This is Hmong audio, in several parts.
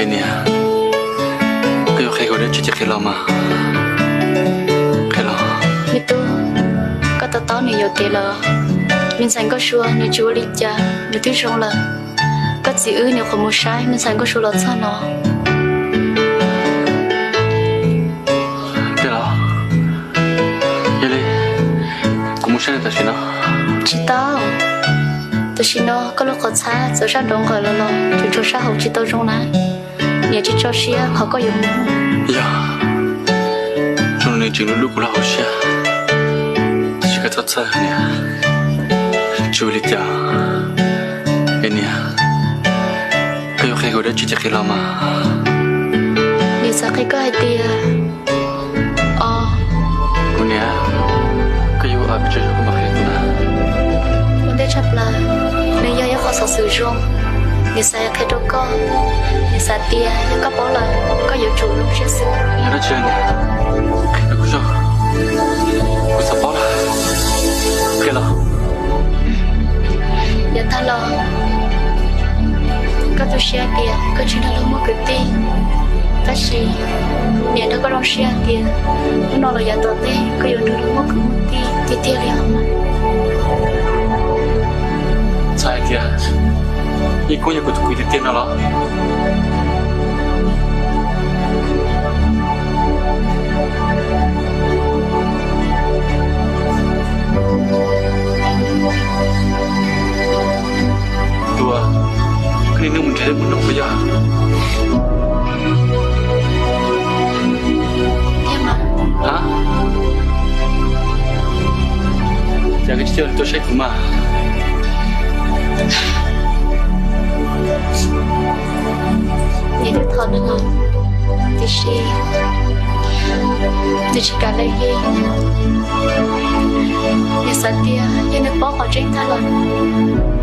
Niam, koj yuav qhia kuv dab tsi ces qhia los mas. Qhia los. Me tub, koj to taub nws yuam kev lawm. Me ntxhais Nkauj Sua nws tsis ua li cas, nws twb zoo lawm. Koj txiv wb nyuam qhuav mus saib me ntxhais Nkauj Sua los txog no. Tiag los? Yog li kuv mus saib nws tam sim no. Tsis tau. Tam sim no koj lub qhov txhab txawm sab nraud nqawm lawm los tseem tshuav sab hauv tsis tau zoo na. Niam tsis tso siab qhov koj yuav mus. Yog, zoo li nws tseem lub lub kuv lub hauv siab. Tab sis koj txhob txhawj niam, tsis ua li cas. Es niam, koj yuav qhia kuv dab tsi ces qhia los mas. Niam xav qhia koj hais tias, o, kuv niam, koj yuav ua pes tsawg zaug koj mam qhia kuv na. Ua ntej tshaj plaws, nws yog ib qho xov xwm zoo, niam xav qhia rau koj. Niam xav tias yog koj paub lawm, koj yuav tsum zoo siab xwb. Yog dab tsi niam? Qhia kuv zoo, kuv xav paub lawm. Qhia los. Yav tag los koj tu siab tias koj tsis nrog luag muaj kwv tij, tab sis niam nrog koj zoo siab tias hnub no los yav tom ntej koj yuav nrog luag muaj kwv muaj tij tiag tiag li os. Txhais hais tias Yeej Koob yog kuv tus kwv tiag tiag no los? Tus, koj niaj hnub mus nrhiav mus nug puas yog? Hab, cas koj tsis coj nws tuaj saib kuv mas? Nws twb thov nws lawm, tiam sis nws tsis kam li. Nws xav tias yog nws paub qhov tseeb tag lawm,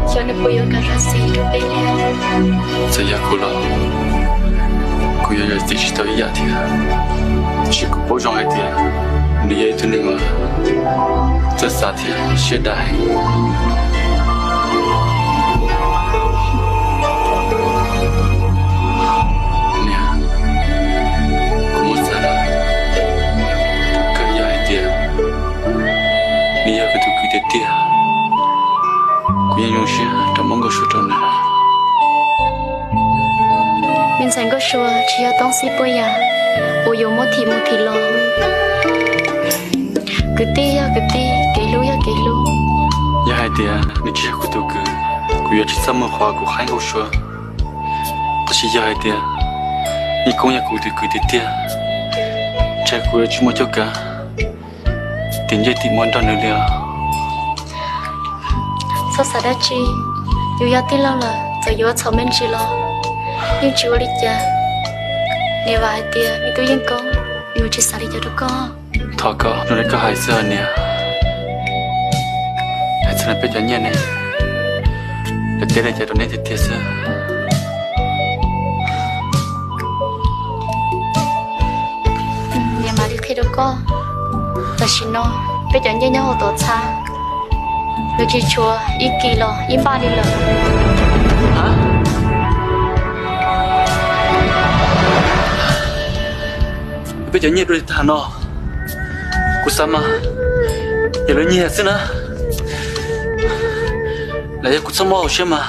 xyov nws puas yuav kam zam txim rau peb li. Txawm yog kuv los kuv yuav zam txim tsis tau ib yam thiab, tab sis kuv paub zoo hais tias nws yog ib tug neeg uas txawj xav thiab siab dawb. Niam, kuv muab xav lawm, kawg yog hais tias nws yog kuv tus kwv tiag tiag, kuv yeej zoo siab rau muab Nkauj Sua rau nws. Me ntxhais Nkauj Sua tsis yog toob xib puab yam uas yuav muab thim mus thim los. Kwv tij yog kwv tij, kev hlub yog kev hlub. Yog hais tias nws tsis yog kuv tus kwv, kuv yuav tsis txaj muag qhov kuv qhaib Nkauj Sua. Tab sis yog hais tias Yeej Koob yog kuv tus kwv tiag tiag, ntshe kuv yuav tsis muaj cuab kav tim ncej tim muag nrog nws li os. Txhob xav dab tsi, yus yog tij laug lawm txawm yuav txhaum me ntsis los yeej tsis ua li cas. Niam vam hais tias me tub Yeej Koob yuav tsis xav li cas rau koj. Thov koj zoo li koj hais xwb os niam. Hais txog peb cov nyiaj ne, lawv teb li cas rau neb tiag tiag xwb. Niam mam li qhia rau koj, tam sim no peb cov nyiaj nyob hauv tuam txhab, nws tsis tshuav ib kis los ib npaj li lawm. Peb cov nyiaj dua li tag no, kuv xav mas yog lawv nyiag xwb na. Los yog kuv txhob mob hauv siab mas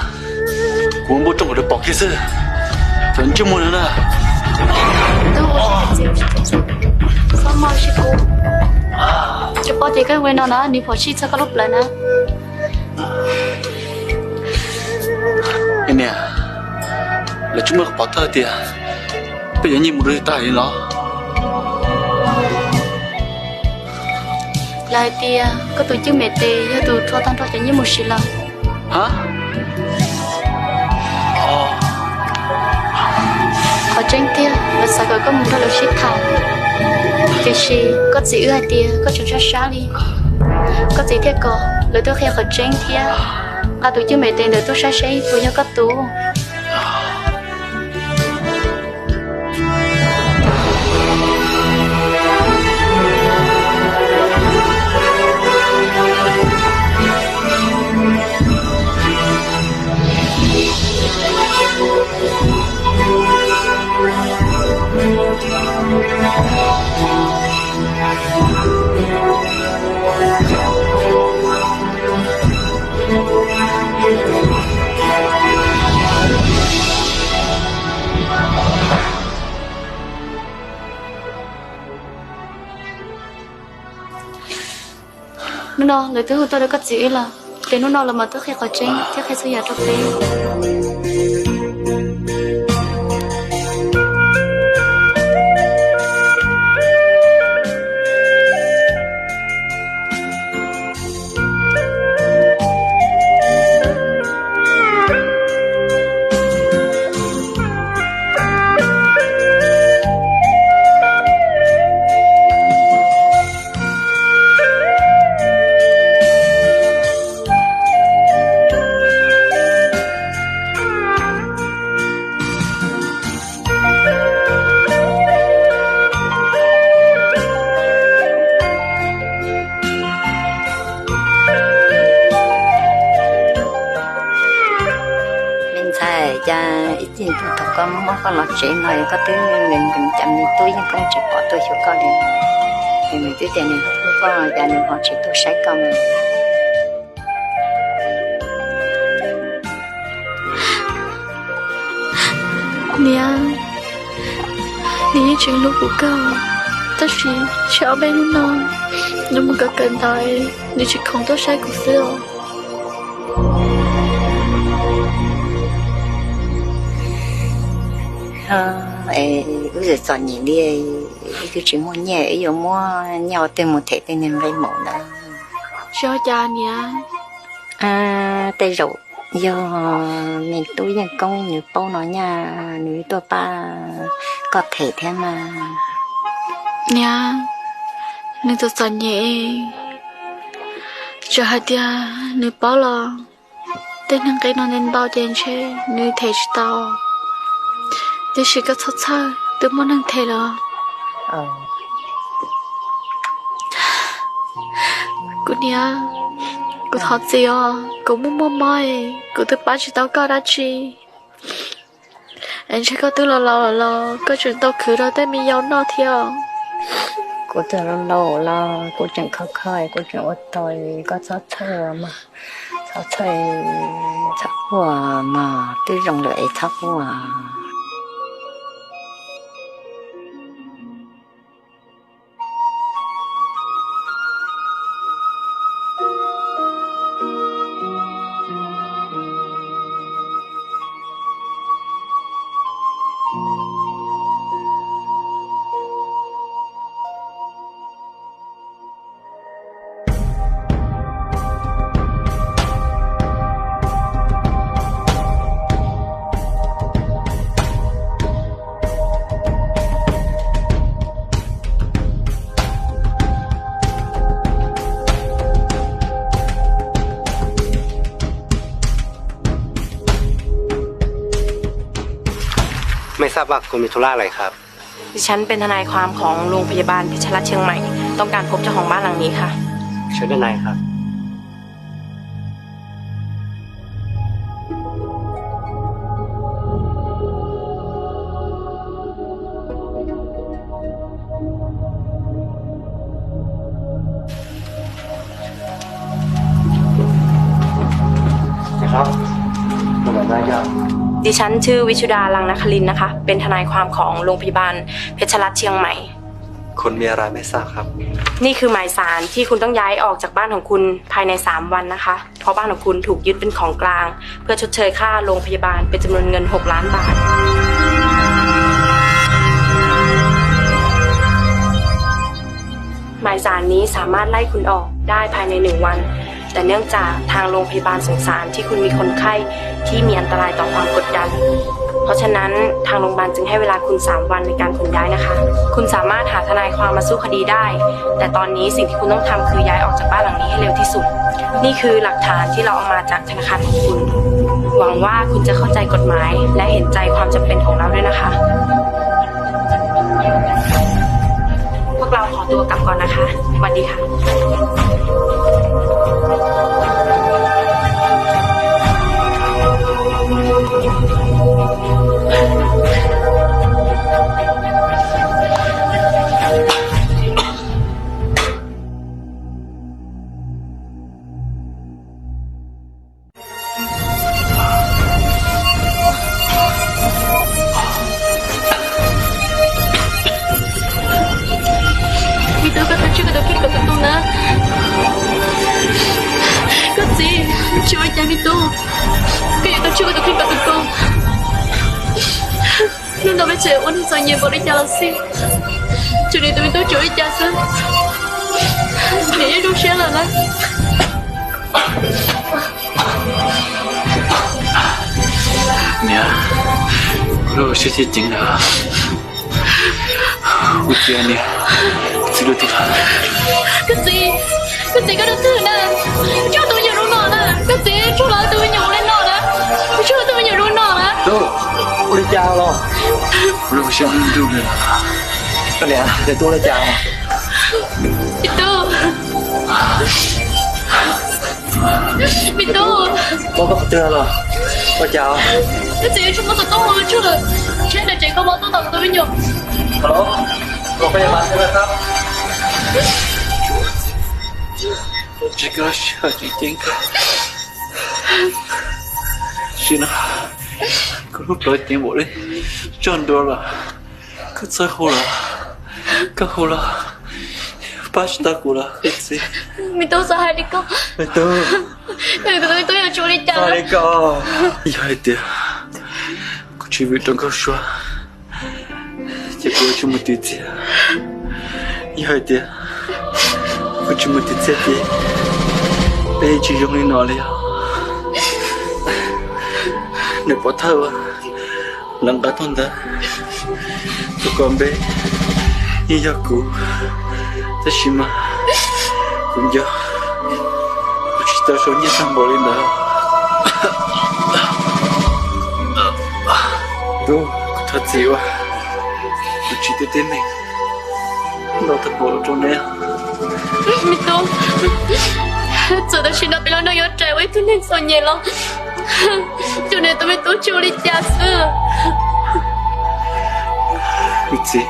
kuv ua npauj rooj kom lawv pom kiag xwb. Cov ntsej muag no na. Txhob mob hauv siab kuv. Tsis paub ces koj ua li no na, nws phom sij txog koj lub plawv na. Niam, lawv tsis muaj qhov pov thawj tias peb yuav nyiaj mus dua li tag li los? Lawv hais tias koj tus cwj mem tes yog tus rho tag nrho cov nyiaj mus siv lawm. Ha? Qhov tseeb tiag lawv xav kom koj mus nrog lawv sib tham, tiam sis koj txiv wb hais tias koj tseem sab sab li, koj txiv thiaj kom lawv tuaj qhia qhov tseeb thiab nqa tus cwj mem tes ntawd tuaj saib seb puas yog koj tus. Hnub no lawv twb hu tuaj rau koj txiv wb lawm, ces hnub no lawv mam tuaj qhia qhov tseeb thiab qhia txhua yam rau peb. Me ntxhais, cas ib txij thaum koj muab koj los tsev no koj twb, cas me tub Yeej Koob tsis pom tuaj xyuas koj li? Nws twb tias nws hlub koj, cas nws ho tsis tuaj saib koj li? Niam, nws yeej tseem hlub kuv kawg, tab sis tsam ob peb hnub no nws mus kawm kawm ntawv, nws tsis khoom tuaj saib kuv xwb os. Wb txom txom nyem li, wb twb tsis muaj nyiaj, wb yuav muab nyiaj ua twg mus them tej niag nqe maum ntawd? Tsis ua cas niam. Tej zaum yog me tub Yeej Koob nws paub no nyaj, nws tuaj pab koj them thiab mas. Niam, nws txom txom nyem, txawm hais tias nws paub los tej niag nqe no ntau ntau ces ntshe nws them tsis tau. Tiam sis koj txhob txhawj, twb muaj neeg them lawm. Kuv niam, kuv thov txim os, kuv muaj muaj mob, kuv twb pab tsis tau koj dab tsi. Es ntshe koj twb laus laus lawm los koj tseem tau khwv rau tej me yau noj thiab. Kuv twb laus laus los kuv tseem khov kho, kuv tseem ua tau, koj txhob txhawj mog, txhob txhawj, txhob quaj mog, twb zoo lawm es txhob quaj.ไม่ทราบว่าคุณมีธุระอะไรครับ ดิฉันเป็นทนายความของโรงพยาบาลเพชรรัตน์เชียงใหม่ ต้องการพบเจ้าของบ้านหลังนี้ค่ะ เชิญด้านในครับ ดิฉันชื่อวิชุดา ลังนครินทร์นะคะ เป็นทนายความของโรงพยาบาลเพชรรัตน์เชียงใหม่ คนมีอะไรไม่ทราบครับ นี่คือหมายศาลที่คุณต้องย้ายออกจากบ้านของคุณภายในสามวันนะคะ เพราะบ้านของคุณถูกยึดเป็นของกลาง เพื่อชดเชยค่าโรงพยาบาลเป็นจำนวนเงินหกล้านบาท หมายศาลนี้สามารถไล่คุณออกได้ภายในหนึ่งวัน แต่เนื่องจากทางโรงพยาบาลสงสารที่คุณมีคนไข้ที่มีอันตรายต่อความกดดัน เพราะฉะนั้นทางโรงพยาบาลจึงให้เวลาคุณสามวันในการขนย้ายนะคะ คุณสามารถหาทนายความมาสู้คดีได้ แต่ตอนนี้สิ่งที่คุณต้องทำคือย้ายออกจากบ้านหลังนี้ให้เร็วที่สุด นี่คือหลักฐานที่เราเอามาจากธนาคารของคุณ หวังว่าคุณจะเข้าใจกฎหมายและเห็นใจความจำเป็นของเราด้วยนะคะ พวกเราขอตัวกลับก่อนนะคะ สวัสดีค่ะ Mi tub, koj txhob tsuj koj tus kheej kom tus tu na. Me tub, koj yuav tau tswj koj tus kheej kom tus koj. Hnub no peb tseem ua neej txom nyem npaum li cas los xij, tsuas niam tus me tub tsuas li cas xwb, niam yeej zoo siab lawm na. Niam, lub siab cim ceev lawm. Kuv txiv, niam, kuv txiv lub tib. Koj txiv, koj txiv, koj rau twg na? Tsuag tus me nyuam rau no na. Koj txiv, tsuag los tus me nyuam li no na. Tsuag tus me nyuam rau no na. Ua li cas los? Kuv lub siab ntuj li. Koj niam, koj txiv ua li cas? Me tub, me tub, koj qhov twg los? Ua cas? Koj txiv yuav tsis muaj xov tooj ua tsuag lawm, ntshe nws tseem kho mob tuaj tom tus me nyuam. Tsis koj sij hawm tseem ceeb kawg. Sim no koj lub plawv ceev npaum li tsob nruas los koj txawj hu los, koj hu los pab tsis tau kuv los kuv txiv. Me tub, xav hais li koj, me tub, me tub yuav tsum li cas li koj? Yog hais tias kuv tsis vwm rau nkauj suab ces kuv yuav tsis mus tim txiaj. Yog hais tias kuv tsis mus tim txiaj ces peb yeej tsis zoo li no li os. Niam pov thawj uas lawv nqa tuaj ntawd, tus ko npe yeej yog kuv, tab sis mas kuv nco kuv tsis tau sau nyiaj tag npaum li ntawd. Tub, kuv thov txim uas kuv tsis tib tib neeg ntau tag npaum rau neb. Me tub, txawm tam sim no peb lub neej yuav rais ua ib tug neeg txom nyem los tsuas niam tus me tub tsis ua li cas xwb. Kuv txiv,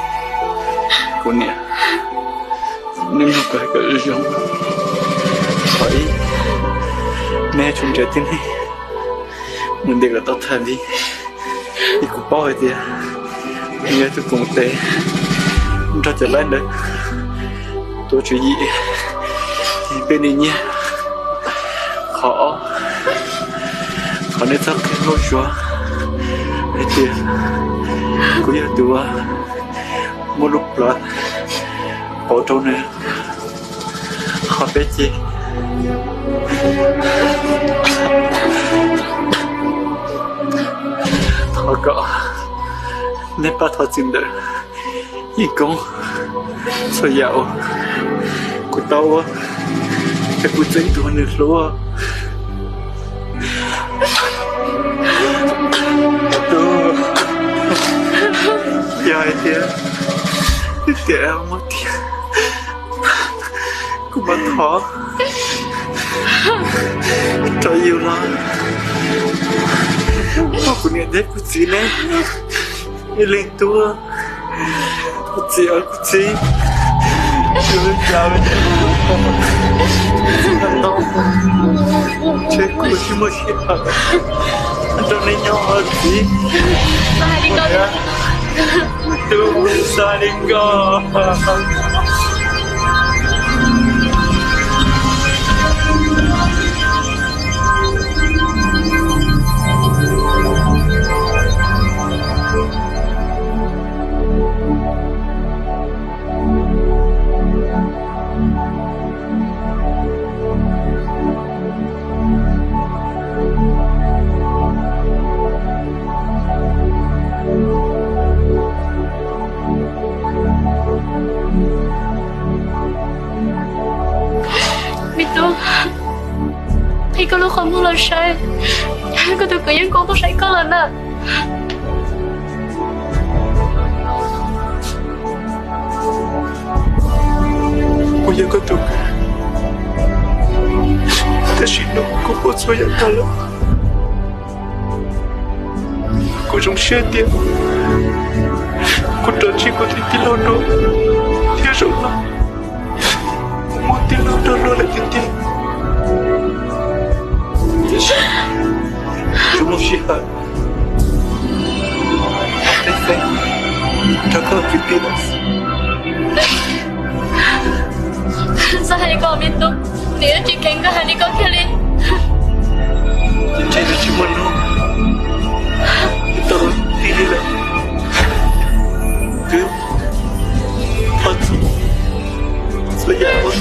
kuv niam, nej mloog kuv hais kom zoo zoo. Qhov ib, nej yuav tsum nrhiav tib neeg mus ntes kom tau tham li, vim kuv paub hais tias nws yog tus koom tes nrog cov laib ntawd tuav tswv yim peb li nyiaj. Qhov ob, thov nej txhob qhia nkauj suab hais tias kuv yog tus muab lub plawv pauv rau nws. Qhov peb ces thov kom nej pab thov txim ntawm yeej koob txhua yam uas kuv tau ua, es kuv txeeb tus uas nws hlub. Tub, yog hais tias, tias muab tiag, kuv mam thov rau yus los pab kuv niam thiab kuv txiv neb ib leeg tuaj. Kuv txiv, kuv txiv, kuv li cas li ntau, ntshe kuv tsis muaj sij hawm nrog nej nyob os txiv. Tub, xav li koj. Me tub, qhib koj lub qhov muag los saib, koj tus kwv Yeej Koob tuaj saib koj lawm na. Kuv yog koj tus kwv, tam sim no kuv pom txhua yam tag lawm. Kuv zoo siab tias kuv rov ntsib kuv tus tij laug dua thiab zaum no kuv muaj tij laug nrog luag lawm tiag tiag. Tiam sis tsuas muaj sij hawm peb feem nrog koj kwv tij lawm. Txhob hais li ko me tub, niam yuav tsis kheev koj hais li ko kiag li. Ces nws tsis muaj hnub, nws tau tij li lawm. Kwv, thov txim txhua yam uas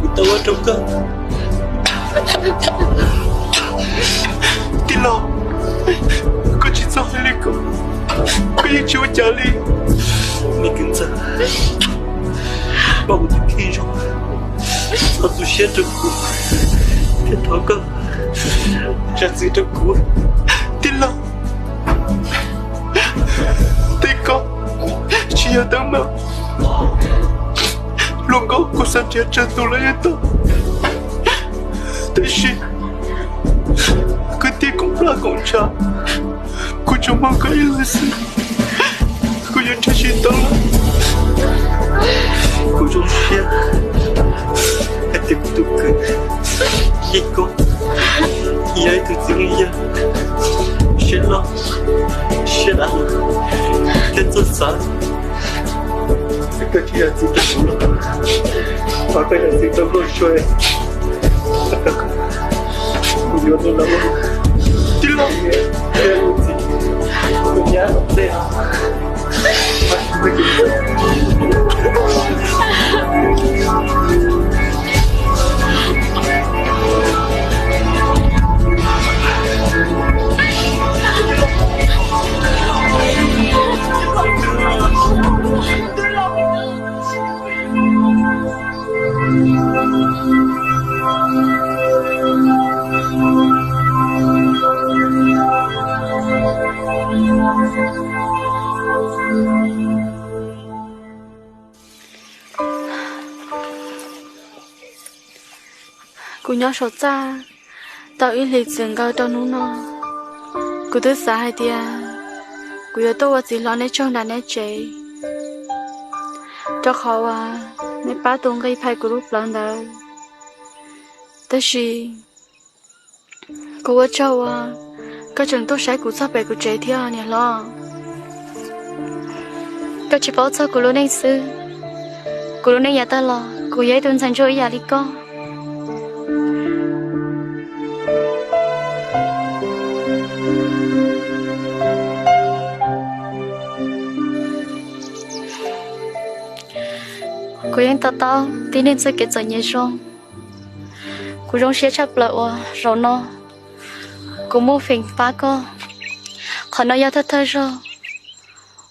kuv tau ua rau koj. Tij laug, koj tsis txhob hais li ko, koj yeej tsis ua cas li. Me kwv ntxawg, pab kuv tus kheej zoo, txhob tu siab rau kuv, thiab thov koj zam txim rau kuv, tij laug. Tej ko tsis yog teeb meem, luag nkauj kuv xav nrhiav tsawg tus los yeej tau, tab sis kwv tij koom plab koom ntshav, kuv tsuas mloog koj ib leeg xwb, kuv yuav nrhiav tsis tau lawm. Kuv zoo siab hais tias kuv tus kwv Yeej Koob yog ib tug txiv neej yawg siab loj, siab dav, thiab txawj xav. Koj tsis yog txiv rau kuv los, thov koj yog txiv rau Nkauj Sua, kuv yuav tus los tij laug, tus txiv, tus nyab ntej. Kuv nyob saum txaj tau ib hlis txwm nkaus rau hnub no, kuv twb xav hais tias kuv yuav tuaj ua txiv hlob neb tsaug nram neb tsev, rau qhov uas neb pab tus nqi phais kuv lub plawv ntawd. Tab sis kuv ua tsaug uas koj tseem tuaj saib kuv txog pem kuv tsev thiab niam hlob. Koj tsis paub txog kuv lub neej xwb, kuv lub neej yav tag los kuv yog ib tug ntxhais ntsuag ib yam li koj. Kuv yeej to taub tib neeg txoj kev txom nyem zoo. Kuv zoo siab tshaj plaws uas zaum no kuv muaj feem pab koj. Qhov no yog thawj thawj zaug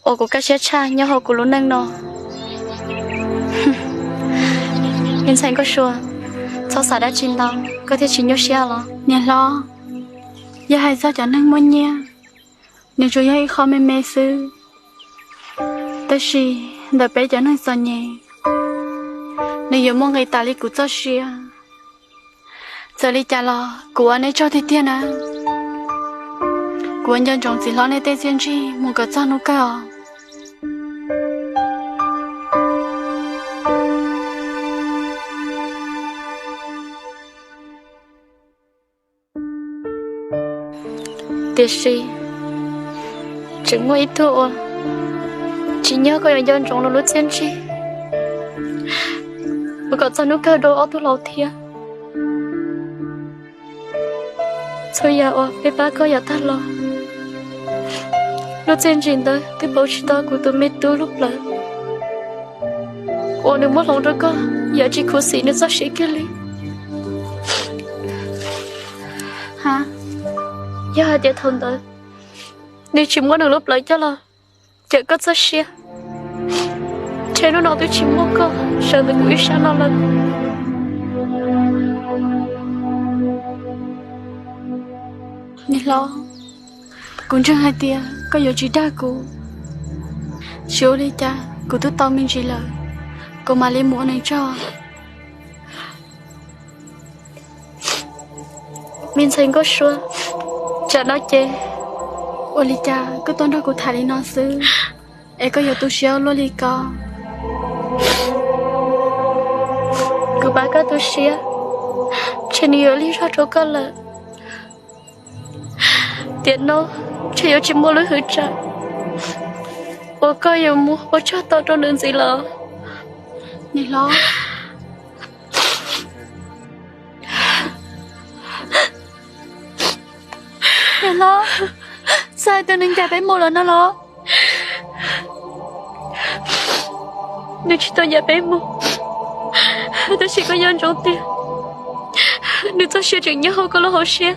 uas kuv kaj siab tshaj nyob hauv kuv lub neej no. Me ntxhais Nkauj Sua, txhob xav dab tsi ntau, koj thiaj tsis nyuaj siab los. Niam hlob, yog hais txog cov neeg muaj nyiaj, nws tsuas yog ib qho me me xwb, tab sis ntawm peb cov neeg txom nyem, nws yuav muaj nqis tas li kuv txoj sia. Txawm li cas los kuv ua neb tsaug tiag tiag na. Kuv ua nco ntsoov txiv hlob neb tej txiaj ntsig mus kom txog hnub kawg os. Tiam sis tseem muaj ib tug uas tsis nyob koj yuav nco ntsoov nws lub txiaj ntsig mus kom txog hnub kawg dua ob tug laus thiab. Txhua yam uas peb pab koj yav tag los, lub txiaj ntsig ntawd twb pauv tsis tau kuv tus me tub lub plawv uas nws muab hloov rau koj, yam tsis khuv xim nws txoj sia kiag li. Yog hais tias thaum ntawd nws tsis muab nws lub plawv coj los cawm koj txoj sia, ntshe hnub no twb tsis muaj koj sawv ntawm kuv ib sab no lawm. Niam hlob, kuv ntseeg hais tias koj yuav tsis dag kuv, tsis ua li cas kuv twb tau me ntsis lawm, kuv mam li mus ua neeg tso. Me ntxhais Nkauj Sua, tsam no ces ua li cas koj tuaj nrog kuv tham li no xwb, es koj yuav tu siab ua luaj li ko? Kuv pab koj tu siab, ntshe nws yuav lig zog rau koj lawm. Tiam no ntshe yuav tsis muaj lub hwv tsam uas koj yuav mus ua tsov tom rau nws ntxiv lawm. Niam hlob, Los, xav hais tias nws ncaim peb mus lawm no los? Nws tsis tau ncaim peb mus, tab sis koj nco ntsoov tias nws txoj sia tseem nyob hauv koj lub hauv siab.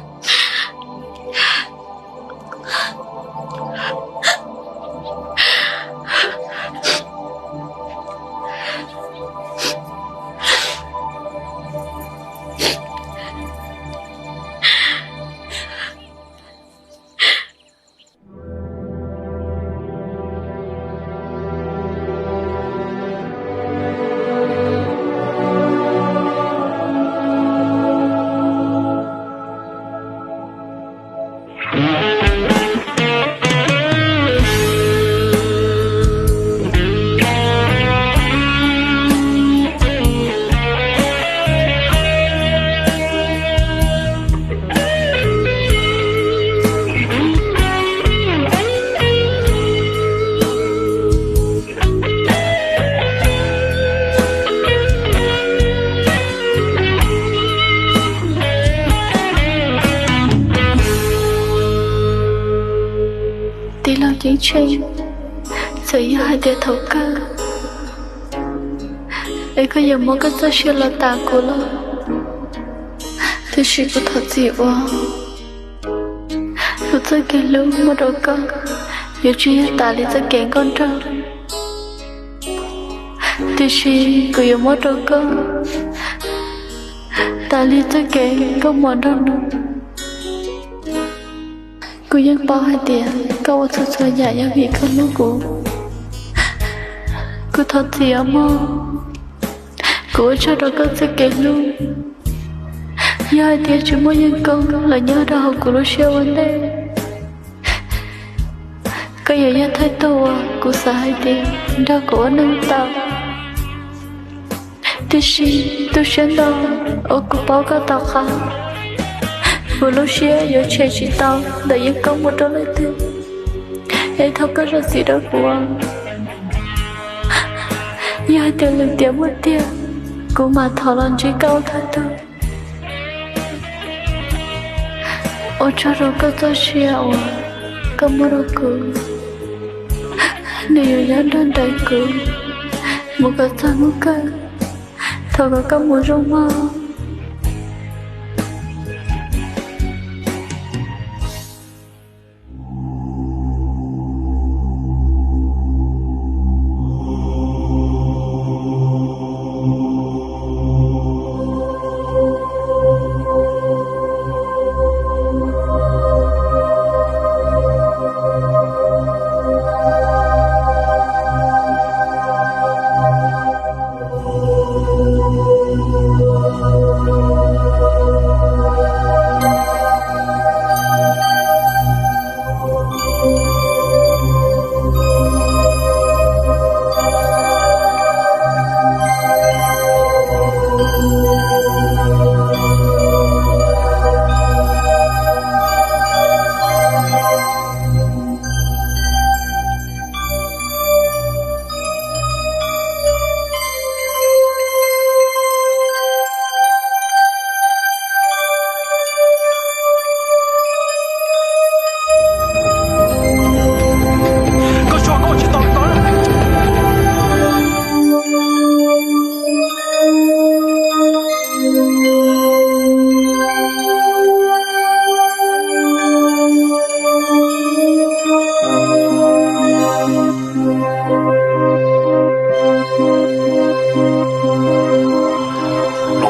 Tij laug Ceeb Tsheej, txawm yog hais tias thaum kawg es koj yuav muab koj txoj sia los tas kuv los, tiam sis kuv thov txim uas kuv txoj kev hlub muab rau koj yuav tsis yog tas li txoj kev nkauj nraug, tiam sis kuv yuav muab rau koj tas li txoj kev nkauj mos nraug nus. Kuv yeej paub hais tias koj ua txhua txhua yam yog vim koj hlub kuv. Kuv thov txim os mog, kuv ua tsaug rau koj txoj kev hlub. Yog hais tias tsis muaj yeej koob los nyob rau hauv kuv lub siab ua ntej, koj yuav yog thawj tug uas kuv xav hais tias nrog kuv ua neej tau. Tiam sis tu siab ntau uas kuv paub koj tom qab, kuv lub siab yuav tshem tsis tau ntawm yeej koob mus rau leej twg. Es thov koj zam txim rau kuv. Yog hais tias lwm tiam muaj tiag, kuv mam thov los ntsib koj ua thawj tug. Ua tsaug rau koj txoj sia uas koj muab rau kuv, nws yuav nyob nrog nraim kuv mus kom txog hnub kawg. Thov kom koj mus zoo mog.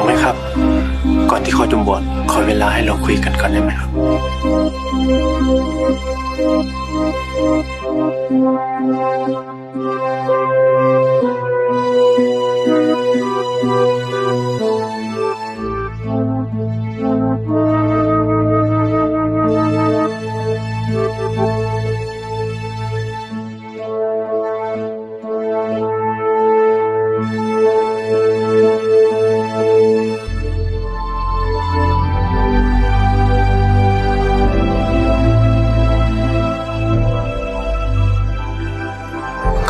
Los แม่ครับ ก่อนที่เขาจะบวช ขอเวลาให้เราคุยกันก่อนได้ไหมครับ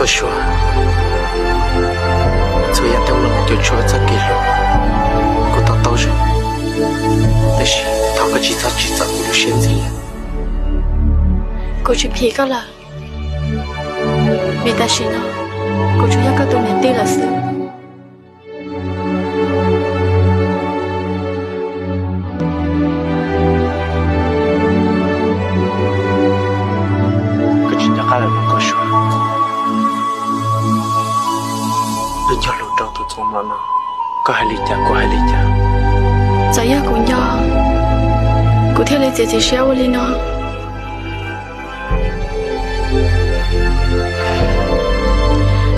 Nkauj Suab, txhua yam tej no ces tsuas txoj kev hlub, kuv to taub zoo, tab sis thov koj tsis txhob tsim txom kuv lub siab ntxiv. Kuv tsis phim koj lawm, vim tam sim no kuv tsuas yog koj tus niam tij lawm xwb. Koj tsis nco qab lawm los Nkauj Sua? Lub cog lus rau tus Txoov Mlom no, koj hais li cas kuv hais li cas. Txawm yog kuv nco, kuv thiaj li txiav txim siab ua li no.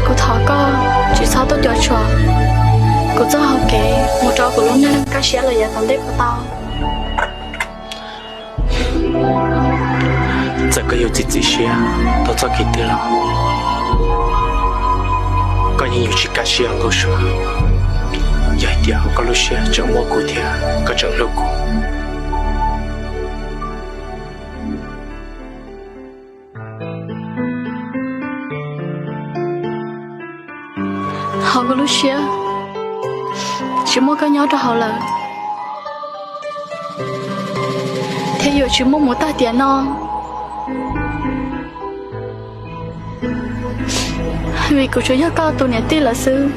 Kuv thov koj tsis txhob tuaj cuam tshuam kuv txoj hau kev mus rau kuv lub neej kaj siab los yav tom ntej puas tau? Txawm koj yuav txiav txim siab tau txoj kev twg los, koj yeej yuav tsis kaj siab Nkauj Sua. Yog hais tias hauv koj lub siab tseem muaj kuv thiab koj tseem hlub kuv. Hauv kuv lub siab tsis muaj koj nyob rau hauv lawm, thiab yuav tsis muaj mus tag tiam no, vim kuv tsuas yog koj tus niam tij lawm xwb.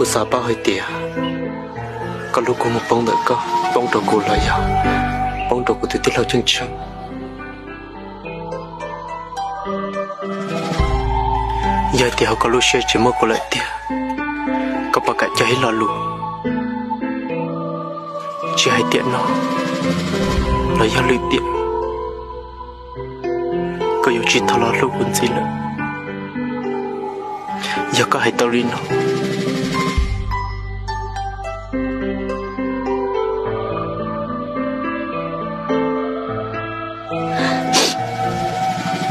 Kuv xav paub hais tias koj hlub kuv mus poob ntawm koj, poob rau kuv los yog poob rau kuv tus tij laug Ceeb Tsheej. Yog tias hauv koj lub siab tsis muaj kuv lawm tiag, koj puas kam cog ib lo lus, tsis hais tiam no los yog lwm tiam, koj yuav tsis tau los hlub kuv ntxiv lawm? Yog koj hais tau li no,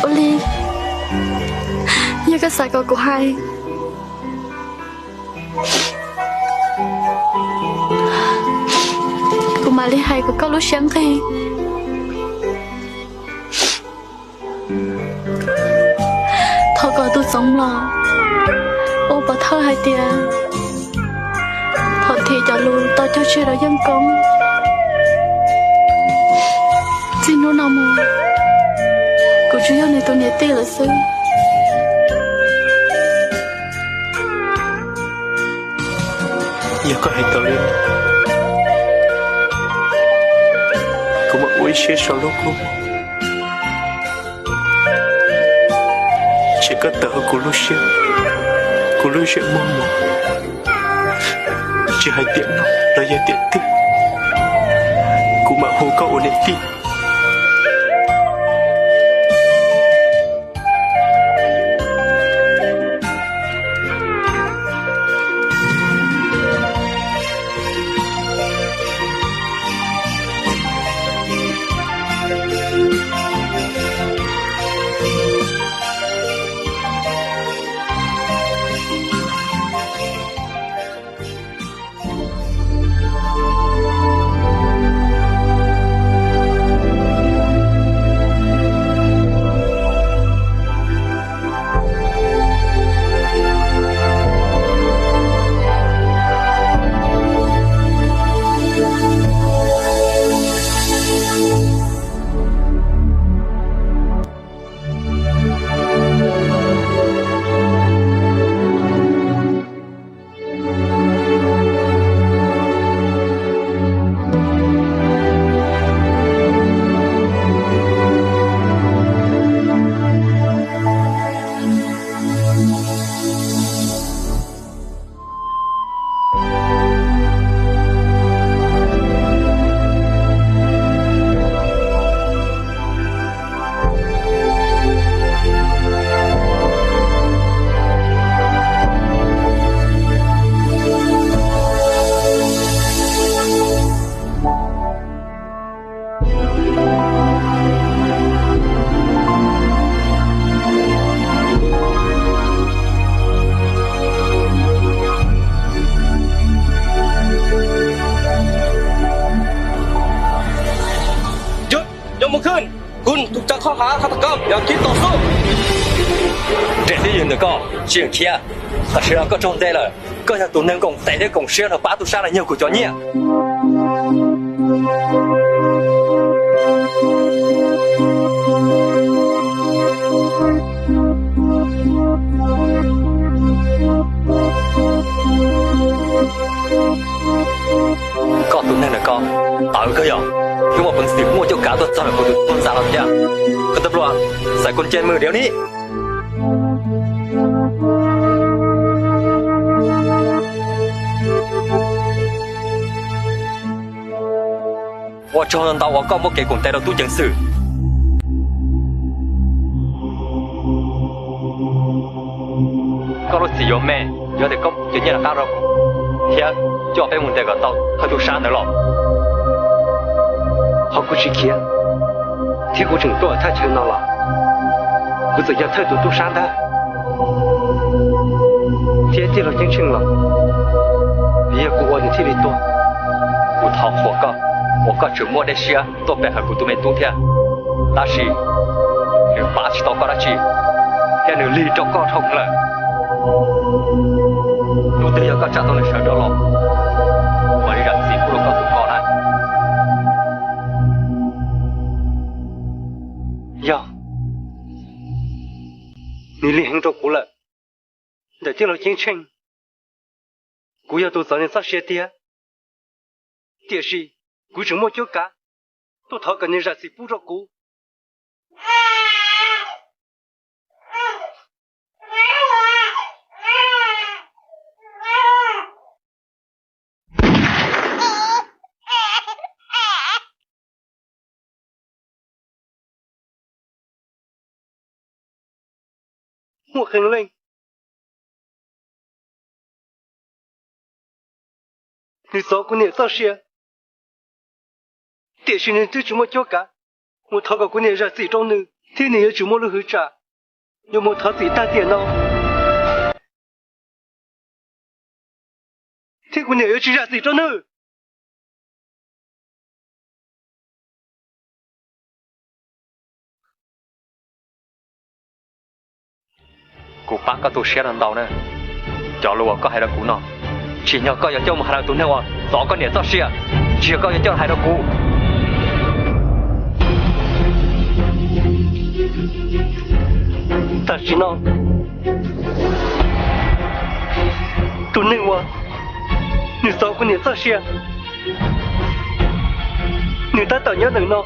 ua li, yog koj xav kom kuv hais, kuv mam li hais kom koj lub siab nqig. Thov kom tus Txoov Mlom ua pov thawj hais tias thaum thim cov lus tau cog tseg rau Yeej Koob, txij hnub no mus kuv tsuas yog nws tus niam tij lawm xwb. Yog koj hais tau li no, kuv mam ua ib siab so lub kua muag tshem koj tawm hauv kuv lub siab, kuv lub siab muag mus, tsis hais tiam no los yog tiam twg, kuv mam hu koj ua niam tij. Yog kib tau xwb. Ntsej tib yws ntawm koj tsis yeem khiav, tam sim no koj raug ntes lawm. Koj yog tus neeg koom tes thiab koom siab los pab tub sab los nyuag kuv cov nyiaj. Koj tus neeg ntawm koj tawv kawg yog, yuav muaj peev xwm muaj cuab kav tuaj txog ntawm kuv tus tub ntxa no thiab. Koj tus hluas, xaiv kuv nce mws diav ni. Ua tsaug ntau uas koj muab kev koom tes rau tub ceev xwm. Koj lub txim yuav me, yog tias koj cov nyiaj rov qab rau kuv, thiab coj peb mus ntes kom tau thawj tub sab ntawd los. Qhov kuv tsis khiav thiab kuv tseem tuaj thaj chaw no los, kuv txawm yog thawj tus tub sab ntag, thiab tij laug Ceeb Tsheej los, vim yog kuv ua nws thiaj li tuag. Kuv thov qhuas koj uas koj tseem muaj dej siab tuaj pe hawm kuv tus me tub thiab, tab sis nws pab tsis tau koj dab tsi, thiab nws lig rau koj dhau lawm. Hnub twg yog koj tsa tau nws sawv rov los, mam li zam txim pub rau koj tus koj na. Yog, nws lig heev rau kuv lawm. Ntawm tij laug Ceeb Tsheej, kuv yog tus txawv nws txoj sia tiag, tiam sis kuv tseem muaj cuab kav tuaj thov kom nws zam txim pub rau kuv. Muaj qee leej, nws txov kuv niam txoj sia, tiam sis nws twb tsis muaj cuab kav mus thov kom kuv niam zam txim rau nws, thiab nws yuav tsis muaj lub hwv tsam yuav mus thov txim tag tiam no, thiab kuv niam yuav tsis zam txim rau nws. Kuv pab koj tu siab ntau na. Cov lus uas koj hais rau kuv no, tsim nyog koj yuav coj mus hais rau tus neeg uas txov koj niam txoj sia, tsis yog koj yuav coj hais rau kuv. Tam sim no, tus neeg uas nws txov kuv niam txoj sia, nws tab tom nyob ntawm no.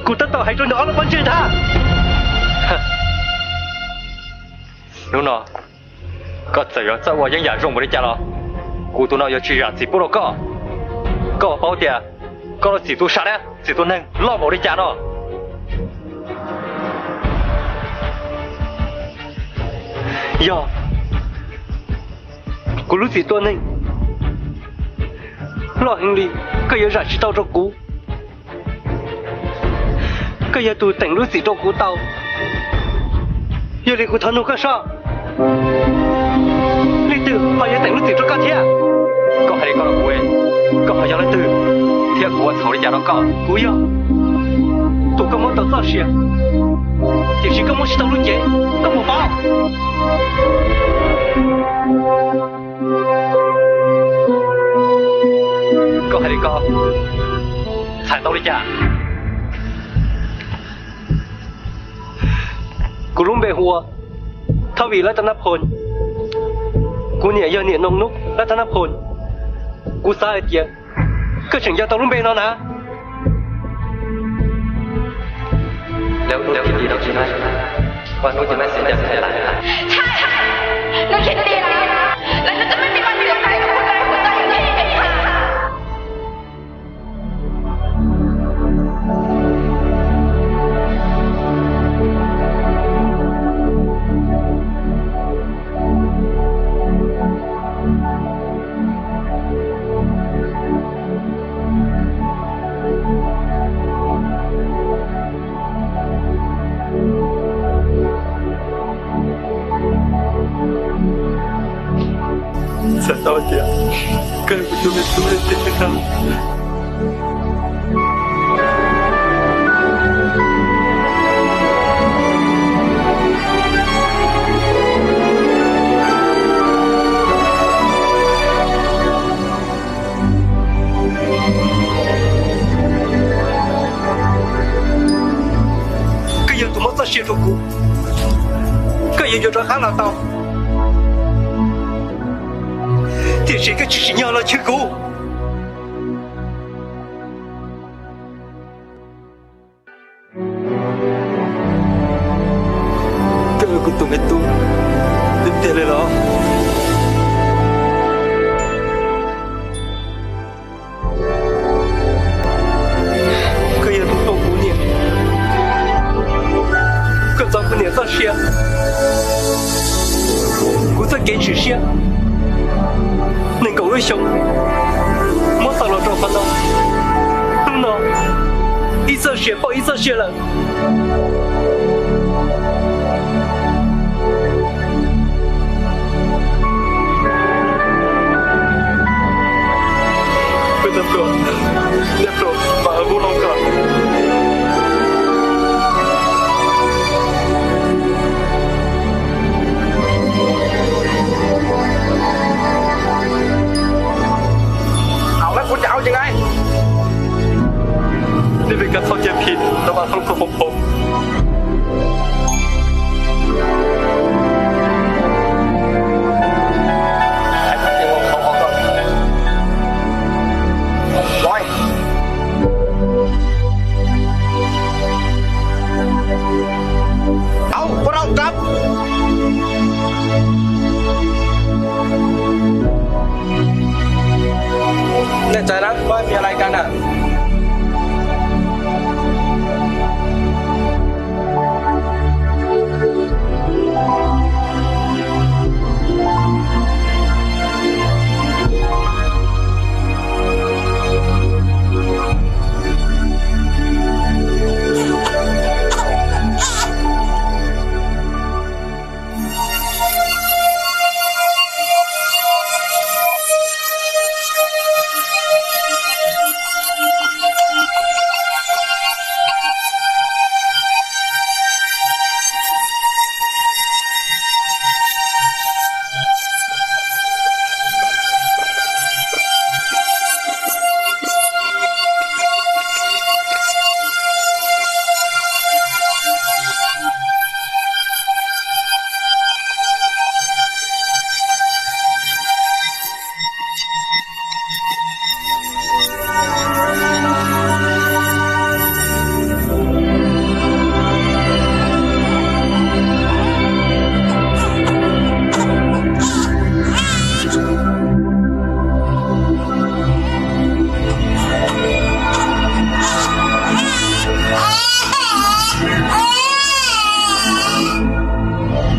Kuv tab tom hais rau nws ob lub pob ntseg ntag. Hnub no koj txawm yuav txawj ua yeeb yam zoo npaum li cas los, kuv tus no yuav tsis zam txim pub rau koj. Koj puas paub tias koj lub txim tu sab thiab txim tua neeg loj npaum li cas no? Yog kuv lub txim tua neeg loj heev li, koj yuav zam tsis tau rau kuv. Koj yog tus teem lub txim rau kuv tau, yog li kuv thov nug koj soj, leej twg ho yuav teem lub txim rau koj thiab? Koj hais li ko rau kuv, koj ho yog leej twg, thiab kuv ua txhaum li cas rau koj? Kuv yog tus koj muab tau txoj sia, tiam sis koj muab tsis tau lub cev, koj puas paub? Koj hais li ko, txhais tau li cas? Kuv lub npe hu ua Thoj Vim Lab Tag Nab Phoos. Kuv niam yog niam Noog Nub Lab Tag Nab Phoos. Kuv xav hais tias koj tseem nco tau lub npe no na. Txhais tau tias koj yog kuv tus me tub tiag tiag. Muab txoj sia rau kuv, koj yuav yuav rov qab los tau, tiam sis koj tsis tsim nyog los chwv kuv. Koj yog kuv tus me tub tiag tiag li los? Koj yog tus tau kuv niam, koj txov kuv niam txoj sia, kuv txoj kev tshwm sim nees nkaum lub xyoo muab tau los rau qhov no. Hnub no ib txoj sia pauj ib txoj sia lawm. Kuv tus hluas, neb pluag mas ua lub loj koj. Thaum no kuv cov auv ces nqaij, nej vim koj txhob cia phim rau mas thoob thoob phoom phoom. Auv, pab rau rab. Neb txais na, pab mi lais kas na.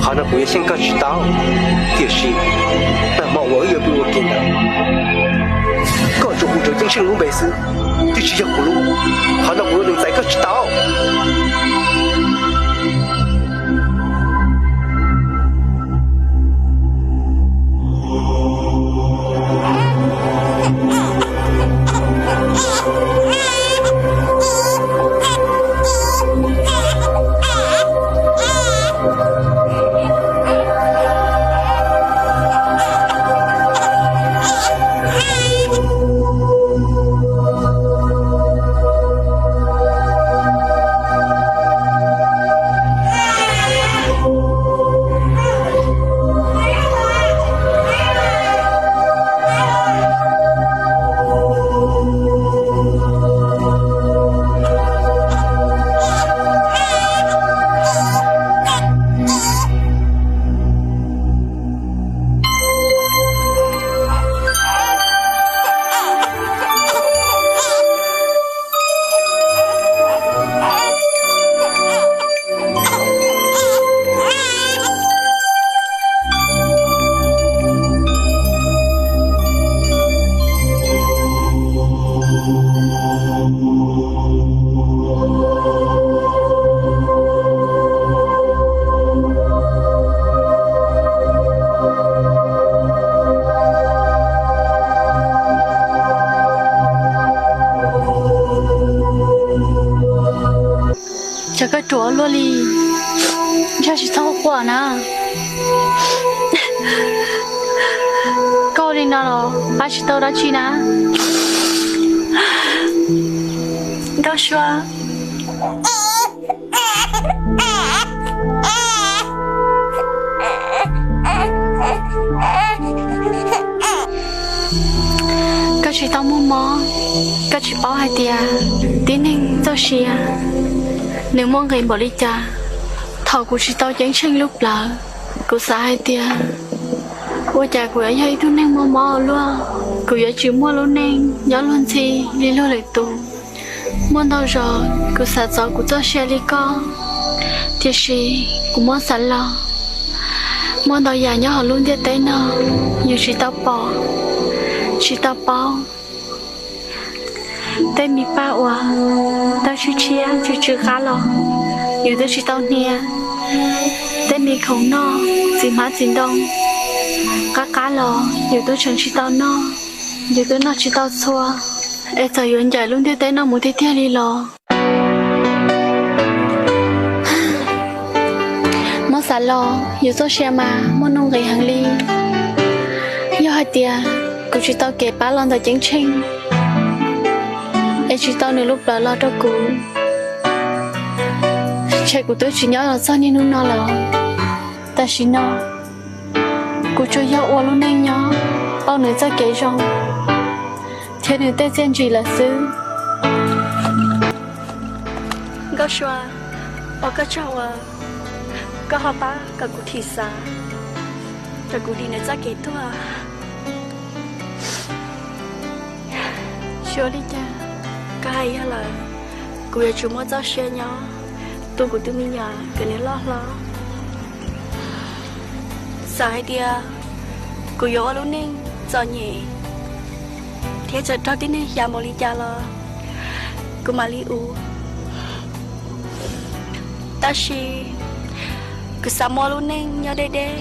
Qhov no kuv yuav xyeej koj tsis tau, tiam sis nag hmo uas wb yuav pw ua ke ntawd, koj tsuas hu Tsawv Ceeb Tsheej lub npe xwb, twb tsis yog kuv lub. Qhov no kuv yuav lees txais koj tsis tau. Cas koj ruam luaj li, ntshe tsis txhob quaj na. Koj ua li no los pab tsis tau dab tsi na. Nkauj Sua. Koj tsis tau muaj mob, koj tsis paub hais tias tib neeg txoj sia nws muaj nqis npaum li cas. Thaum kuv tsis tau ceeb tsheej lub plawv, kuv xav hais tias ua cas kuv yuav yog ib tug neeg muaj mob ua luaj, kuv yuav tsis muaj lub neej nyob luag ntxhi li luag lwm tus. Muaj ntau zaus kuv xav txov kuv txoj sia li koj, tiam sis kuv muab xav los, muaj ntau yam nyob hauv lub ntiaj teb no yus tsis tau pom, tsis tau paub. Tej me paj uas tawg tshiab tshiab tsw tsw qab los yus twb tsis tau hnia. Tej me khoom noj txiv hmab txiv ntoo qab qab los yus twb tseem tsis tau noj, yus twb noj tsis tau txhua, es txawm yuav ncaim lub ntiaj teb no mus tiag tiag li los muab xav los yus txoj sia mas muaj nuj nqis heev li. Yog hais tias kuv tsis tau kev pab los ntawm ceeb tsheej, es tsis tau nws lub plawv los rau kuv, ntshe kuv twb tsis nyob los txog niaj hnub no lawm. Tam sim no kuv tsuas yog ua lub neej nyob, ua nws txoj kev zoo thiab nws tej txiaj ntsig lawm xwb. Nkauj Sua, ua koj tsaug uas koj ho pab kom kuv thim xav, kom kuv dim nws txoj kev tuag. Tsis ua li cas, koj hais yog lawm, kuv yuav tsum muaj txoj sia nyob tu kuv tus me nyuam kom nws loj hlob. Txawm hais tias kuv yuav ua lub neej txom nyem thiab txawm raug tib neeg xyav npaum li cas los kuv mam li ua. Tab sis kuv xav muaj lub neej nyob deb deb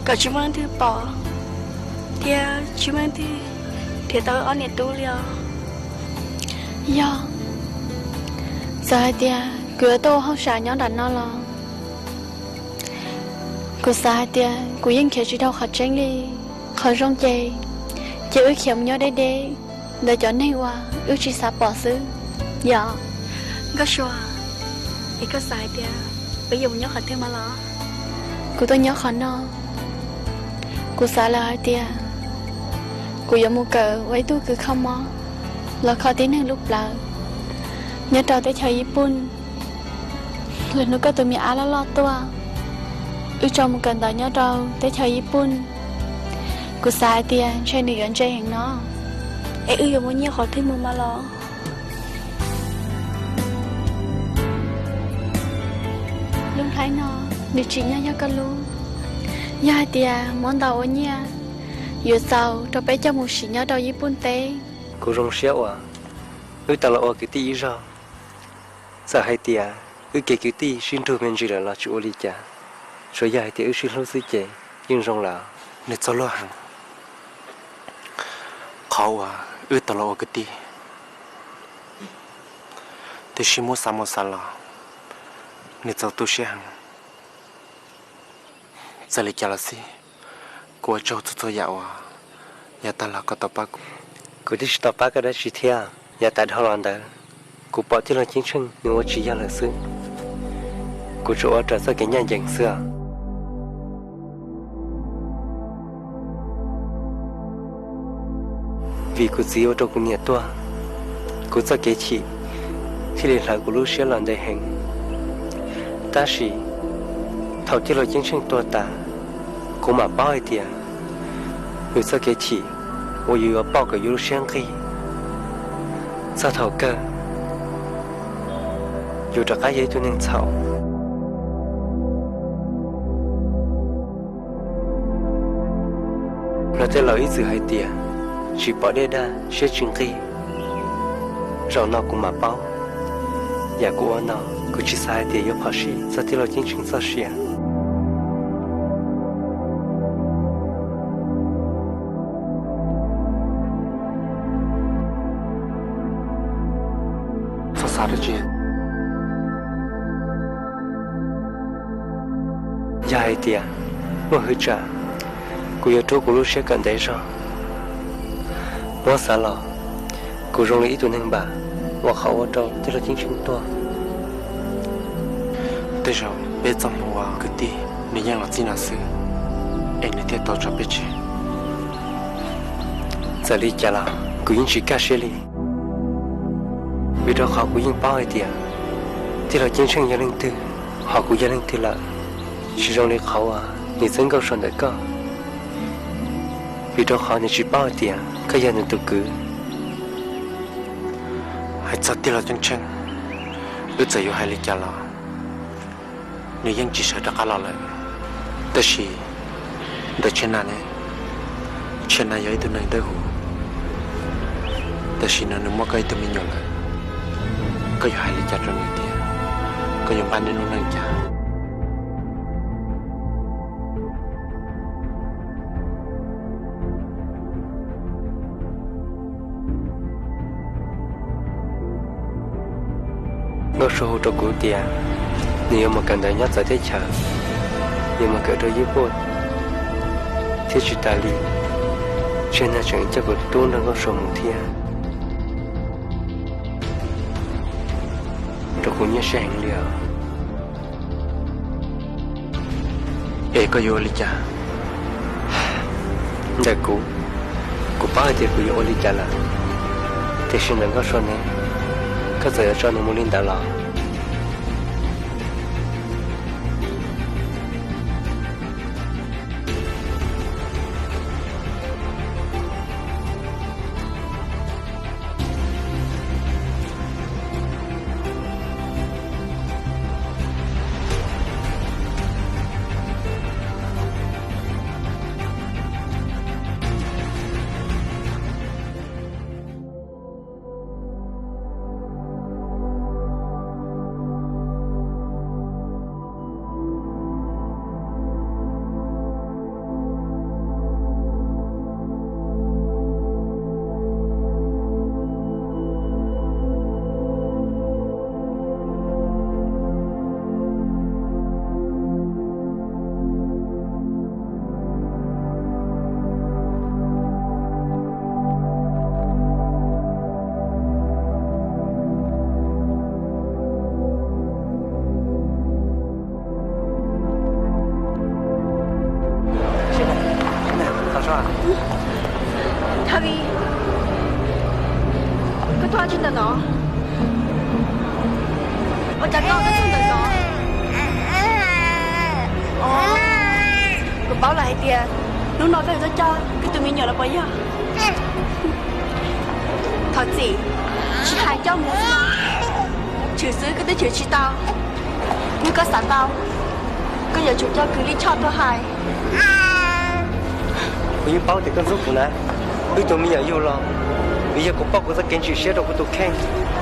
kom tsis muaj leej twg pom thiab tsis muaj leej twg nrhiav tau ob niam tub li os. Yog, txawm hais tias kuv yuav tuaj ua hauj sam nyob nram no los kuv xav hais tias kuv yeej khiav tsis dhau qhov tseeb li. Qhov zoo ces, ces wb khiav mus nyob deb deb ntawm cov neeg uas wb tsis xav pom xwb. Yog, Nkauj Sua, es koj xav hais tias peb yuav mus nyob qhov twg mas los? Kuv tuaj nyob qhov no, kuv xav lawm hais tias kuv yuav mus kawm ua ib tug kws kho mob los kho tib neeg lub plawv nyob rau teb chaws Yij Pun. Lwm hnub koj tus me ab loj loj tuaj, wb tso mus kawm ntawv nyob rau teb chaws Yij Pun. Kuv xav hais tias ntshe nws yuav ntse heev no. Es wb yuav muab nyiaj qhov twg mus mas los? Lub nplhaib no nws tsim nyog yog koj lub. Yog hais tias muab ntau ua nyiaj, yuav txaus rau peb coj mus siv nyob rau Yij Pun teb. Kuv zoo siab uas wb tau los ua kwv tij ib zaug. Txawm hais tias wb kev kwv tij sib nrug me ntsis lawm los tsis ua li cas, tsuas yog hais tias wb sib hlub xwb ces yeej zoo lawm. Nws txog luag heev qhov uas wb tau los ua kwv tij, tiam sis muab xav mus xav los nws txaus tu siab heev. Txawm li cas los xij, kuv ua tsaug txhua txhua yam uas yav tag los koj tau pab kuv. Kuv twb tsis tau pab koj dab tsi thiab. Yav tas dhau los ntawd, kuv pom tij laug Ceeb Tsheej nws ua tsis yog lawm xwb. Kuv tsuas ua raws txoj kev ncaj ncees xwb. Vim kuv txiv ua rau kuv niam tuag, kuv txoj kev chim thiaj li hlawv kuv lub siab los ntev heev. Tab sis thaum tij laug Ceeb Tsheej tuag tas, kuv mam paub hais tias yus txoj kev chim uas yus yuav pauj kom yus lub siab nqig, txog thaum kawg yus rov qab yog ib tug neeg txhaum. Luag tej laus ib txwm hais tias, tsis pom dej dag siab tsis nqig. Zaum no kuv mam paub, yam kuv ua no kuv tsis xav hais tias yuav phom sij txog tij laug Ceeb Tsheej txoj sia. Txhob xav dab tsi. Yog hais tias muaj hwv tsam, kuv yuav rub kuv lub siab kom ntev zog. Muab xav los, kuv zoo li ib tug neeg npam uas qhov ua rau tij laug Ceeb Tsheej tuag. Tej zaum peb txoj hmoo uas kwv tij nws yeej los txij no xwb, es nws thiaj tau tso peb tseg. Txawm li cas los kuv yeej tsis kaj siab li, vim rau qhov kuv yeej paub hais tias tij laug Ceeb Tsheej yog leej twg, hos kuv yog leej twg lawm. Tsis zoo li qhov uas niam txiv Nkauj Sua ntawm koj, vim rau qhov nws tsis paub hais tias koj yog nws tus kwv. Hais txog tij laug Ceeb Tsheej, wb txawm yuav hais li cas los nws yeej tsis sawv rov qab los lawm. Tab sis ntawm Tshia Nag ne, Tshia Nag yog ib tug neeg dawb huv, tam sim no nws muaj koj ib tug me nyuam lawm, koj yuav hais li cas rau nws tias koj yuav npaj nws lub neej cas? Nkauj Sua hu rau kuv tias nws yuav mus kawm ntawv nyob txawv teb chaws, yuav mus kawm rau Yub Puj, thiab tsis tas li, Tshia Nag tseem coj kuv tub nrog Nkauj Sua mus thiab. Rau kuv nyuaj siab heev li os. Es koj yuav ua li cas? Ntawm kuv, kuv paub hais tias kuv yuav ua li cas lawm, tiam sis ntawm Nkauj Sua ne, koj txawm yuav tso nws mus li ntawd los? Thaum Vij, koj tuaj tsis ntawm no? Ua cas koj, koj txog ntawm no? Kuv paub lawm hais tias hnub no koj yuav tuaj coj koj tus me nyuam los puas yog? Thov txim, tsis hais coj mus xwb, chwv xwb koj twb chwv tsis tau. Yog koj xav tau, koj yuav tsum coj kwv Lij Choj tuaj hais. Kuv yeej paub tias koj ntxub kuv na. Wb tus me nyuam yug los vim yog kuv pauj kuv txoj kev ntxim siab rau kuv tus kheej,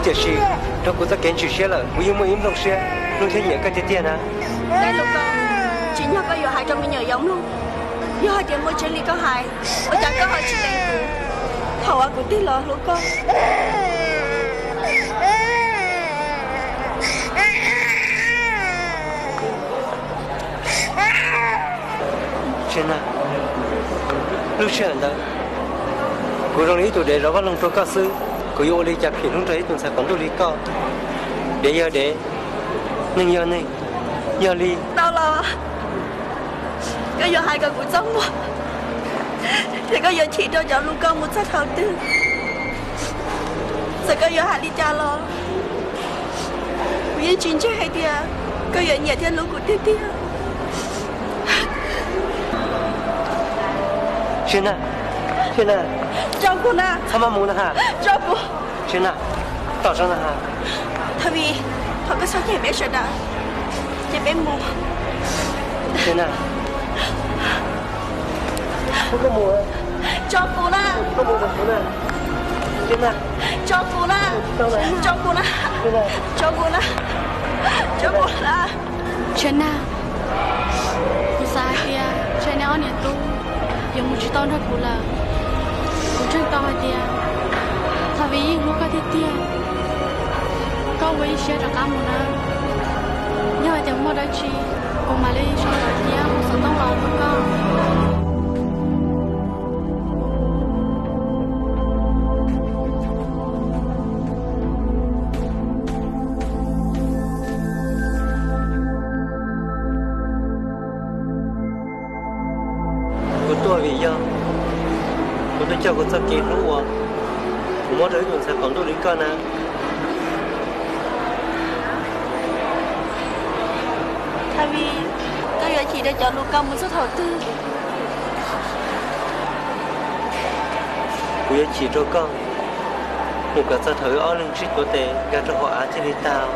tiam sis nrog kuv txoj kev ntxim siab lawm kuv yeej muaj ib nplooj siab hlub thiab nyiam koj tiag tiag na. Dab Lub Koj, tsim nyog koj yuav hais rau me nyuam yuav mloog. Yog hais tias muaj tseeb li koj hais, ua cas koj ho tsis lees kuv thaum uas kuv tig los hlub koj? Tshia Nag, lub sij hawm ntawd kuv zoo li ib tug dev zov vaj loog rau koj xwb. Kuv yuav ua li cas phim hlub nrog ib tug ntxhais quav ntuj li koj? Dev yog dev, neeg yog neeg, yog li. Tau los, koj yuav hais kom kuv txaj muag tias koj yuav chim rau cov Lub Koj mus txog thaum twg. Txawm koj yuav hais li cas los kuv yeej tsis ntseeg hais tias koj yuav nyiam thiab hlub kuv tiag tiag. Tshia Nag, Tshia Nag, tso kuv na, txhob maj mus na ha. Tso kuv. Tshia Nag, tom zog na ha. Thov Vij, thov koj txhob cem peb sawv daws, ces peb mus. Tshia Nag, koj mus, tso kuv na, koj mus, Tshia Nag, tso kuv na, tso kuv na, tso kuv na, tso kuv na. Tshia Nag, kuv xav hais tias ntshe nej ob niam tub yuav mus tsis tau nrog kuv lawm. Kuv ntseeg tau hais tias Thov Vij yeej hlub koj tiag tiag. Koj ua ib siab rov qab mus nawb. Yog hais tias muaj dab tsi, kuv mam li sawv los thiab mus xov tooj los rau koj. Vim yog kuv twb coj kuv txoj kev hlub uas kuv muab rau ib tug ntxhais qaum ntuj li koj na. Thaum vim koj yuav chim rau cov lus koj mus txog thaum twg? Kuv yuav chim rau koj mus kom txog thaum wb ob leeg sib tuav tes nkag rau hauv av thiaj li tag.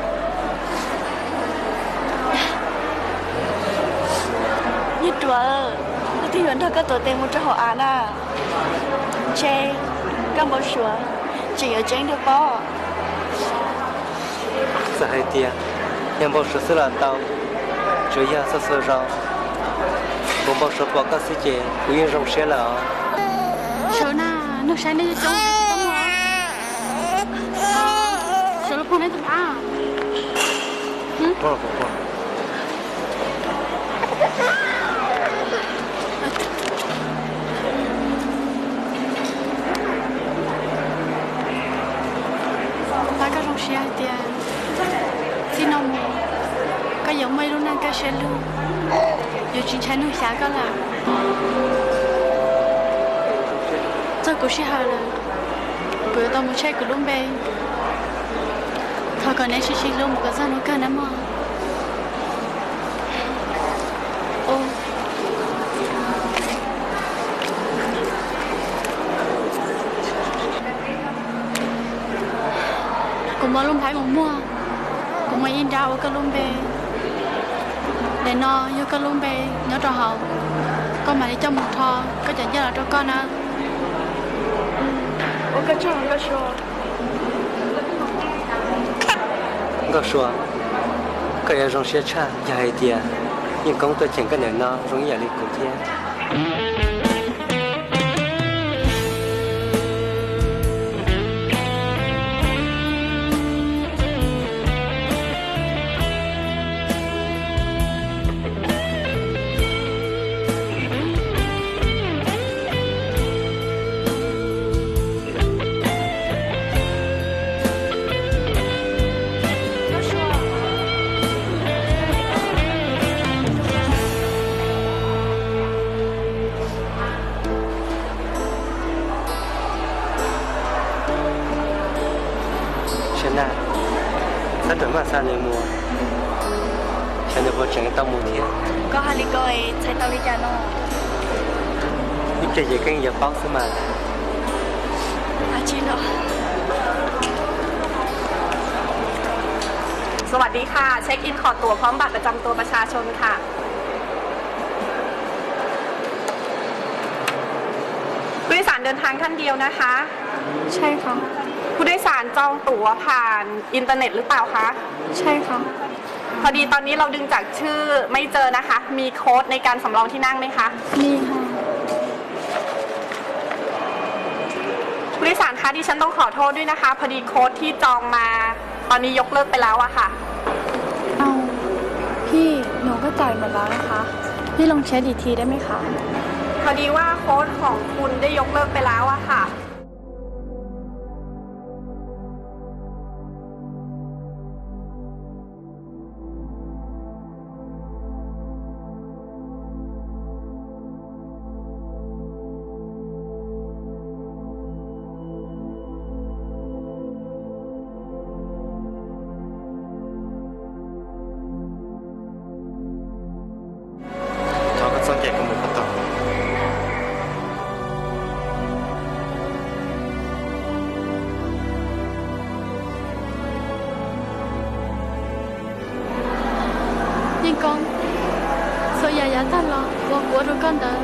Nyiaj Ruam, koj twb yuav nrog koj tuav tes mus rau hauv av na. Ntshe koj npau suav tseem yuav tseeb dua pob. Txawm hais tias yog npau suav xwb los tau, tsuas yog txhua txhua zaus kuv npau suav pom koj xwb ces kuv yeej zoo siab lawm os. Sawv na, neeg saib nej coob coob. Sawv los pog nej tus ab. Kuv pab koj zoo siab hais tias txij no mus koj yuav muaj ib lub neej kaj siab lug, yuav tsis ntshai neeg xyav koj lawm. Txog kuv sij hawm lawm, kuv yuav tau mus tshaij kuv lub npe. Thov kom neb sib sib hlub mus kom txog hnub kawg na mog. Kuv muaj lub nplhaib mus muag, kuv muaj ib nrab ua koj lub npe. Daim no yog koj lub npe nyob rau hauv, koj mam li coj mus rho koj cov nyiaj los rau koj na. Ua koj tsaug Nkauj Sua. Nkauj Sua, koj yuav zoo siab tshaj yog hais tias Yeej Koob tuaj cheem koj ntawm no zoo ib yam li kuv thiab. Sawv daws, txhob rawm maj xa nws mus, xyov nws puas tseem tau mus thiab. Koj hais li ko txhais tau li cas no? Ib pliag ces koj yeej yuav paub xwb mas.สวัสดีค่ะ เช็คอินขอตั๋วพร้อมบัตรประจำตัวประชาชนค่ะ ผู้โดยสารเดินทางท่านเดียวนะคะ ใช่ค่ะ ผู้โดยสารจองตั๋วผ่านอินเทอร์เน็ตหรือเปล่าคะ ใช่ค่ะ พอดีตอนนี้เราดึงจากชื่อไม่เจอนะคะ มีโค้ดในการสำรองที่นั่งไหมคะ มีค่ะ ผู้โดยสารคะ ดิฉันต้องขอโทษด้วยนะคะ พอดีโค้ดที่จองมา ตอนนี้ยกเลิกไปแล้วอะค่ะ เอ้า พี่ หนูก็จ่ายหมดแล้วนะคะ พี่ลองเช็คอีกทีได้ไหมคะ พอดีว่าโค้ดของคุณได้ยกเลิกไปแล้วอะค่ะ Thov koj txoj cai koj mus puas tau. Yeej Koob, txhua yam yav tag los uas kuv ua rau koj ntawd,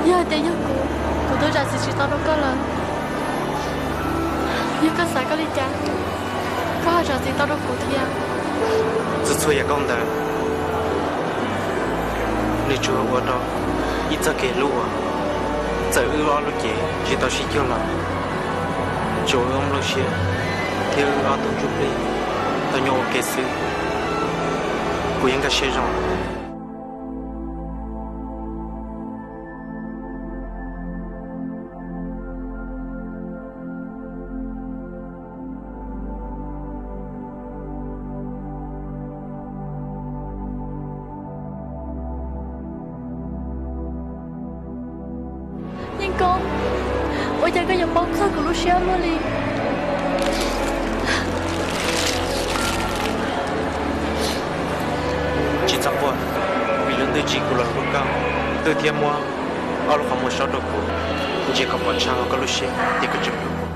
yog hais tias yog kuv, kuv twb zam txim tsis tau rau koj lawm. Yog koj xav koj li cas, koj ho zam txim tau rau kuv thiab. Txhua txhua yam koj ntawd, nws tsuas ua rau ib txoj kev hlub uas txawm wb ob lub cev tsis tau sib cuag los, tsuas wb ob lub siab thiab wb ob tug ntsuj plig tau nyob ua ke xwb, kuv yeej nkag siab zoo. Ua cas koj yuav paub txog kuv lub siab luaj li? Tsis txhob quaj, vim lub ntuj tsim kuv los hlub koj, ntuj thiaj muab ob lub qhov muag saub rau kuv, ntsia kom pom tshaj hauv koj lub siab tias koj tseem hlub kuv.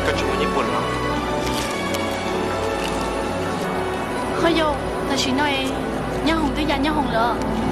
Koj tsis muaj nyiaj puas los? Ho yog tam sim no nyob hoom twb ya nyob hoom lawm.